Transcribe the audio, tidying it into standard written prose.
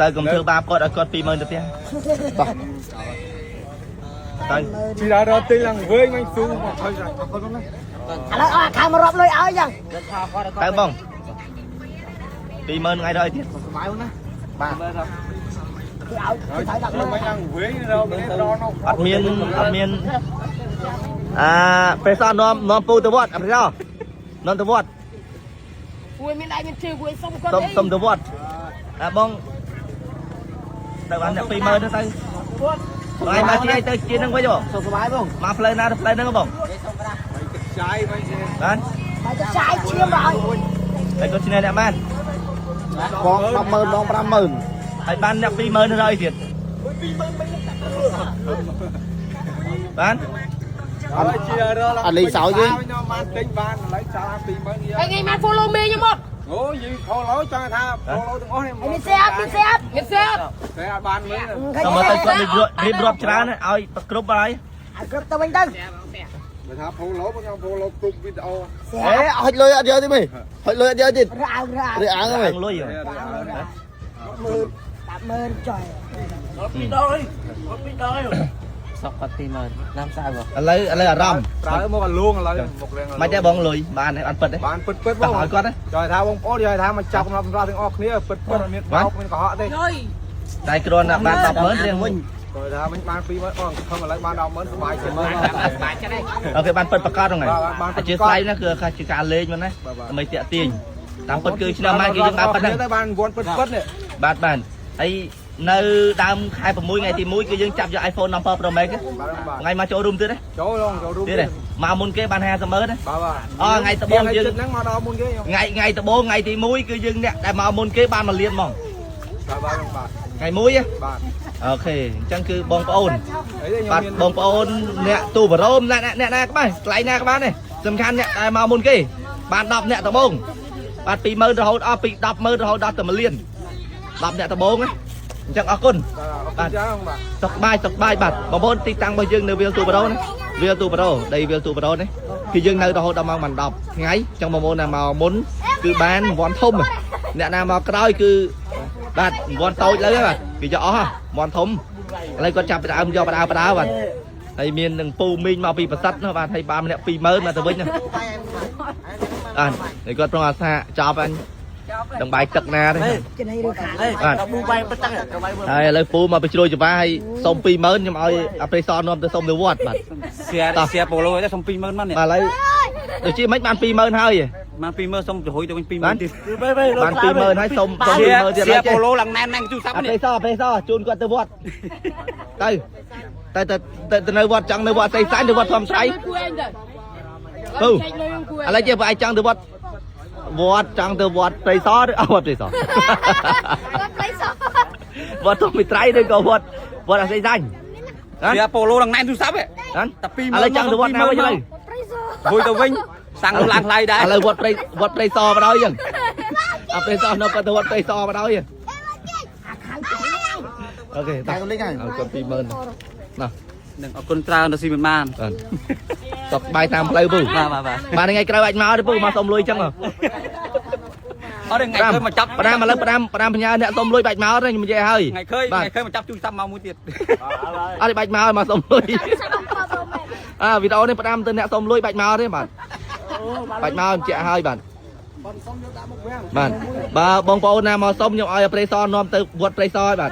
ទៅកុំធ្វើបាបគាត់ឲ្យគាត់20000ទៅផ្ទះ តោះ ទៅ ជីដល់រត់ទិញឡើងវិញមិនស៊ូមកថយអរគុណណា ឥឡូវអស់ខៅមករាប់លុយឲ្យចឹង ទៅបង20000ថ្ងៃដល់ឲ្យទៀត សុបាយណាបាទ គឺឲ្យគឺឲ្យដាក់លុយ មិនឡើងវិញរកនេះដល់នោះ អត់មានអត់មានអាព្រះសង្ឃនាំនាំពូទៅវត្តអត់ទេនាំទៅវត្ត ពួយមានដៃមានជើងពួយសុំគាត់ សុំ អី សុំទៅវត្តអាបងទៅបានអ្នក20000ទៅទៅថ្ងៃមកជាទៅជានឹងវិញបង សុខសប្បាយបង មកផ្លូវណាទៅផ្លូវហ្នឹងបង ចាយមិន បាន បើទៅចាយឈាមឲ្យ តែគាត់ឈ្នះអ្នកបាន បង100,000បង50000 ហើយបានអ្នក20000ទៅឲ្យទៀតបាន អត់ជារក អត់លេងសើចទេ ខ្ញុំបានទិញបានឥឡូវចោល20000នេះ ហើយថ្ងៃមក follow មេខ្ញុំមក អូយី follow ចង់ថា follow ទាំងអស់នេះ ហើយមានស្រាប់មានស្រាប់ មានស្រាប់ តែអត់បានមើល ឃើញ តែមើលទៅគាត់រៀបរាប់ច្រើនឲ្យគ្រប់ហើយ ឲ្យគ្រប់ទៅវិញទៅ បើថា follow បងខ្ញុំ follow គ្រប់វីដេអូ ស្ អេ រាប់ ហុចលុយអត់យកទេមេហុចលុយអត់យកទៀត រអើរអើ ឬអើងមេ លុយ 100000ចុយ សុកគាត់20000ណាំសៅបង ឥឡូវឥឡូវអារម្មណ៍ ប្រើមកអាលួងឥឡូវមករៀង មិនទេបងលុយបានទេបានពិតទេ បានពិតពិតប តោះ ង ឲ្យគាត់ទេ ចង់ថាបងប្អូនចង់ថាមកចាប់កំណត់សម្រាប់ទាំងអស់គ្នាពិតពិតអត់មានបោកមានកុហកទេ លុយ តែគ្រាន់តែបាន100000រៀងវិញ គាត់ថាវិញបាន20000បងខំឥឡូវបាន100,000សប្បាយចិត្តមើល អូខេបានពិតប្រកបហ្នឹងហើយ បាន អធិស្ឋានណាគឺជាការលេងមកណាដើម្បីតាក់ទាញតាមពិតគឺឆ្នាំម៉ែគឺយើងបានប៉ុណ្ណឹង ទៅបានវ័នពិតពិតនេះ បាទបាទហើយនៅដើមខែ6ថ្ងៃទី1គឺយើងចាប់យក iPhone 17 Pro Max បាទបាទ ថ្ងៃមកចូលរួមទៀតទេ ចូលឡងចូលរួម ទៀតទេមកមុនគេបាន50ម៉ឺនណា បាទបាទ អូថ្ងៃដំបូងយើង ហ្នឹងមកដល់មុនគេខ្ញុំ ថ្ងៃថ្ងៃដំបូងថ្ងៃទី1គឺយើងអ្នកដែលមកមុនគេបាន1លានហ្មង បាទបាទបាទ ថ្ងៃ1ហ៎ បាទ អូខេអញ្ចឹងគឺបងប្អូន អីខ្ញុំ បាទ មាន បងប្អូនអ្នកទូបរោមអ្នកអ្នកអ្នកណាក៏បានកន្លែងណាក៏បានដែរសំខាន់អ្នកដែលមកមុនគេបាន10អ្នកដំបូងបាទ20000រហូតអស់ពី100000រហូតដល់ទៅ1លាន10អ្នកដំបូងណាអញ្ចឹងអរគុណ បាទអរគុណច្រើនបាទ សុខបាយសុខបាយបាទបងប្អូនទីតាំងរបស់យើងនៅវាលទូបរោណាវាលទូបរោដីវាលទូបរោនេះគឺយើងនៅរហូតដល់ម៉ោង10ថ្ងៃអញ្ចឹងបងប្អូនណាមកមុនគឺបានរង្វាន់ធំអ្នកណាមកក្រោយគឺបាទរង្វាន់តូចលើបាទគេយកអស់ហ៎រង្វាន់ធំឥឡូវគាត់ចាប់ផ្ដើមយកបដើបដើបាទហើយមាននឹងពូមីងមកពីប្រសិទ្ធនោះបាទហើយបានម្នាក់20000មកទៅវិញណាបាទហើយគាត់ប្រងអាសាចប់អញដងបាយទឹកណាទេ ចំណៃឬខា បាទ ប៊ូបាយប៉តាំងបាយ ហើយឥឡូវពូមកទៅជ្រួយចង្វាហើយសុំ20000ខ្ញុំឲ្យអប្រេសនាំទៅសុំទៅវត្តបាទ សៀសៀប៉ូឡូទៅសុំ20000មកនេះ បាទឥឡូវដូចជាមិនបាន20000ហើយ បាន20000សុំទៅហុយទៅវិញ20000ទៀត បាន20000ហើយសុំសុំ សៀ 20000ទៀត សៀ ហើយ ប៉ូឡូឡើងណែនណែនទូរស័ព្ទ អ នេះ ប្រេសអប្រេសជូនគាត់ទៅវត្តទៅទៅទៅទៅនៅវត្តចង់នៅវត្តស្អីសាញ់ទៅវត្តធម្មត្រៃ គួយឯងទៅ ពូ ចែកលុយគួយ ឥឡូវជាបើឯងចង់ទៅវត្តវត្តចង់ទៅវត្តព្រៃសឬអវត្តព្រៃស គាត់ប្លៃស វត្តធម្មត្រៃឬក៏វត្តវត្តអស្អីសាញ់ហ៎ សៀប៉ូឡូឡើងណែនទូរស័ព្ទ ហ៎ តែ20000 ឥឡូវចង់ទៅវត្តណាវិញឥឡូវ ប្លៃស ហុយទៅវិញសាំងឡើងថ្លៃដែរ ឥឡូវវត្តព្រៃវត្តព្រៃសបណ្ដោយចឹងអព្រៃសនៅគាត់ទៅវត្តព្រៃសបណ្ដោយអូខេ តែលេងហើយ ឲ្យគាត់20000ណា នឹងអរគុណច្រើនដល់ស៊ីមិនបាន បាទតកបាយតាមផ្លូវពូ បាទបាទបាទ បាទថ្ងៃក្រោយអាចមកទេពូមកសុំលុយចឹង អត់ថ្ងៃឃើញមកចាប់ ផ្ដាំឥឡូវផ្ដាំផ្ដាំផ្ញើអ្នកសុំលុយបាច់មកទេខ្ញុំនិយាយហើយ ថ្ងៃឃើញថ្ងៃឃើញមកចាប់ទូរស័ព្ទមកមួយទៀត អត់ទេបាច់មកមកសុំលុយអាវីដេអូនេះផ្ដាំទៅអ្នកសុំលុយបាច់មកទេបាទបាច់មកបញ្ជាក់ហើយបាទបាទបើបងប្អូនណាមកសុំខ្ញុំឲ្យព្រៃសនាំទៅវត្តព្រៃសហើយបាទ